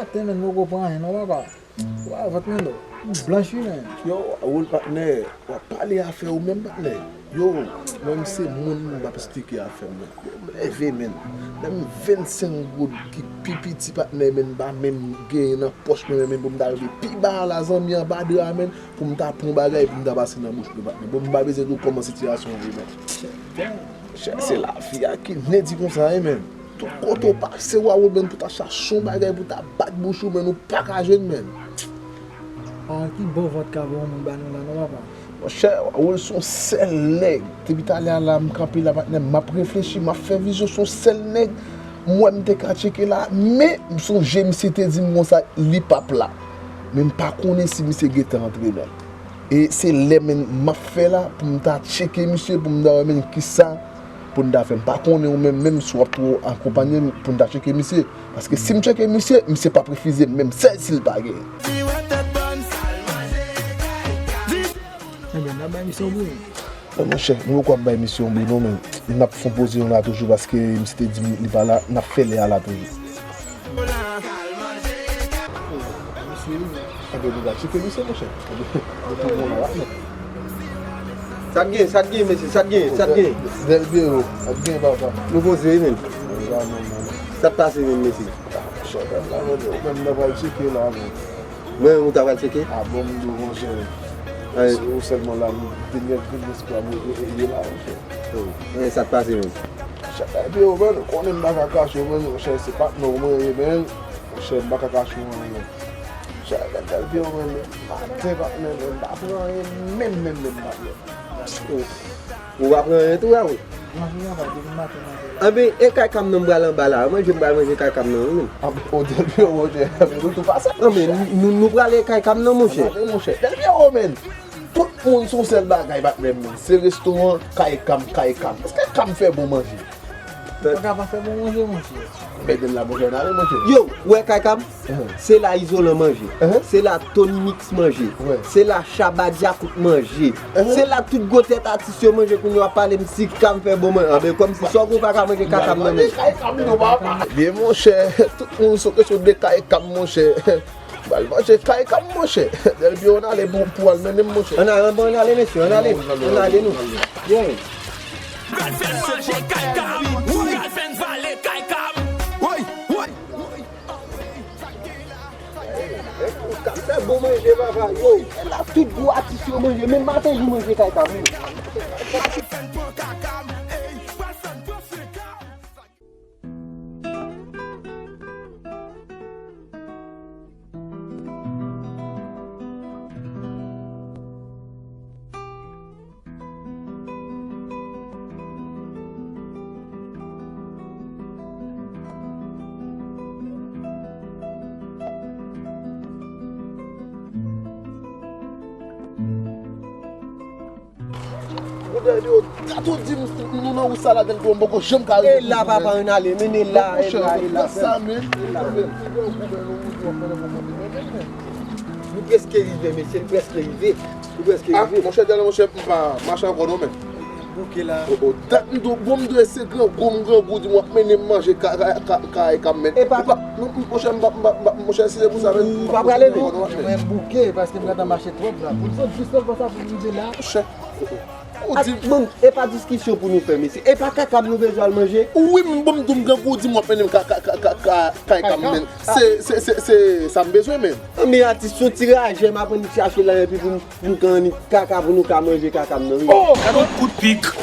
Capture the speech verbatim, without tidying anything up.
Maten, menn, m poko pran anyen non, papa. Wa, vant mwen do. Blanch wi, menn. Yo, Raoul, patnè, w ap pale afè ou menm, patnè. Yo, mwen, m se moun, m p ap esplike afè m, menn. Yo, m leve, menn. Menm vennsenk goud ki pi piti, patnè, menn, m pa menm genyen nan pòch mwen, menn, pou m ta rive pi ba a la, zanmi, anba dra, menn, pou m ta pran bagay, pou m ta pase nan bouch mwen, patnè. Bon, m pa bezwen di w kòman sitiyasyon an ye, menn. Monchè, se lavi a ki nèdi konsa, wi, menn. Tout kote w pase, w a wè, menn, pou ta chache yon bagay, pou ta bat bouch ou, menn, ou pa ka jwenn, menn. Ah, ki bon vant ka bon moun ba nou la, non, papa? Monchè, Raoul se yon sèl nèg. Depi talè a la, m kanpe la, patnè, m ap reflechi, m ap fè vizyon, se yon sèl nèg. M wè m te ka tcheke la, men m sonje misye te di m konsa, li p ap la. Men m pa konnen si misye gentan antre, menn. E se lè, menn, m ap fè la pou m ta tcheke misye, pou m ta wè, menn, kisa pou n ta fè. M pa konnen ou menm, menm si w ap twò akonpanye m pou n ta tcheke misye. Paske si m tcheke misye, misye p ap refize m, menm sèl si l pa genyen. Ebyen, n ap bay misye yon bri. Non, monchè, nou poko ap bay misye yon bri, non, men n ap fè yon poze yon la toujou, paske misye te di m li pa la, n ap fè lè a la toujou. Misye, wi, men. Anben, nou pral tcheke misye, monchè. Anben, nou tou bon la, men. Sa k gen, sa k gen, mesye, sa k gen, sa k gen? Del Piero, sa k gen, papa? Nou poze, wi, men. Sa k pase, men, mesye? Chòt la, men, ou menm, n ap al tcheke la, men. Mwen menm ou ta pral tcheke? Ah, bon, m di w, monchè. Se ou sèlman la, m te gen, gen espwa m ede la, monchè. Oh, men sa k pase menm? Chè, epi yo, men, ou konnen m pa ka kache w, men, monchè, se patnè w mwen ye, men, monchè, m pa ka kache w anyen. Chè, epi yo, men, maten, patnè, men, m pa pran anyen, menm, menm, menm, patnè. Oh. Ou pa pran anyen tou, Raoul? Manje anba depi maten, manje la. Anben, e kay Kam nan m pral anba la. Manje m pral manje kay Kam nan, wi, menm. Anben, o Del Piero, monchè. Anben, nou tou pase. Anben, nou, nou, nou prale kay Kam nan, monchè. Anben, monchè. Del Piero, menn. Tout moun se yon sèl bagay, patnè m, menn. Se restoran, kay Kam, kay Kam. Èske Kam fè bon manje? Ou pa ka pa fè bon manje, monchè. Bèden la, monchè, n ale, monchè. Yo, ou wè kay Kam? Se la Izolan manje. Se la Tony Mix manje. Se la Shabba Djakout manje. Se la tout gwo tèt atis yo manje. Kounye a w ap pale m si Kam fè bon manje. Anben, kòmsi sa w gen w pa ka manje kay Kam nan, men. Byen, monchè, tout moun se yon kesyon de kay Kam, monchè. M al manje kay Kam, monchè. Del Piero, ann ale pou, pou al mennen m, monchè. Ann ale, ann ale, mesye, ann ale. Ann ale, nou. Byen. Pral fè manje kay Kam. Pral fè vale kay Kam. Woy, woy. Kay fè bon manje, papa. Yo, e la tout gwo atis yo manje. Menm Martelly manje kay Kam, wi. Ou dèyè yo, gato di m nou nan wout sa la, Del Piero, m poko janm ka rete. E la, papa, ann ale, men e la, e la, e la. Sa, men. Nou prèske rive, mesye, nou prèske rive. Nou prèske rive. Ah, monchè, Del, monchè, m pa mache ankò non, men. Bouke la. Oh, oh, dat m dwe, bon, m dwe se grangou, m grangou, di m w ap mennen m manje ka, ka, ka, kay Kam, men. E pa, monchè, m pa, m pa, m pa, monchè, si se pou sa, men. Ou pa prale, non? Mwen bouke, paske m gentan mache twòp la. Pou l sot jis nan konsa pou l rive la. Monchè. Ou di m. Bon, e pa diskisyon pou nou fè, mesye. E pa kay Kam nou bezwen al manje? Wi, m bon, m di w m grangou, di m w ap mennen m ka, ka, kay Kam, men. Se, se, se, se sa m bezwen, men. Men atis, se yon ti rajè m ap annik chache la, epi pou m, pou m ka annik kaka pou nou ka manje kay Kam nan, wi. Oh! Gade yon kout pik.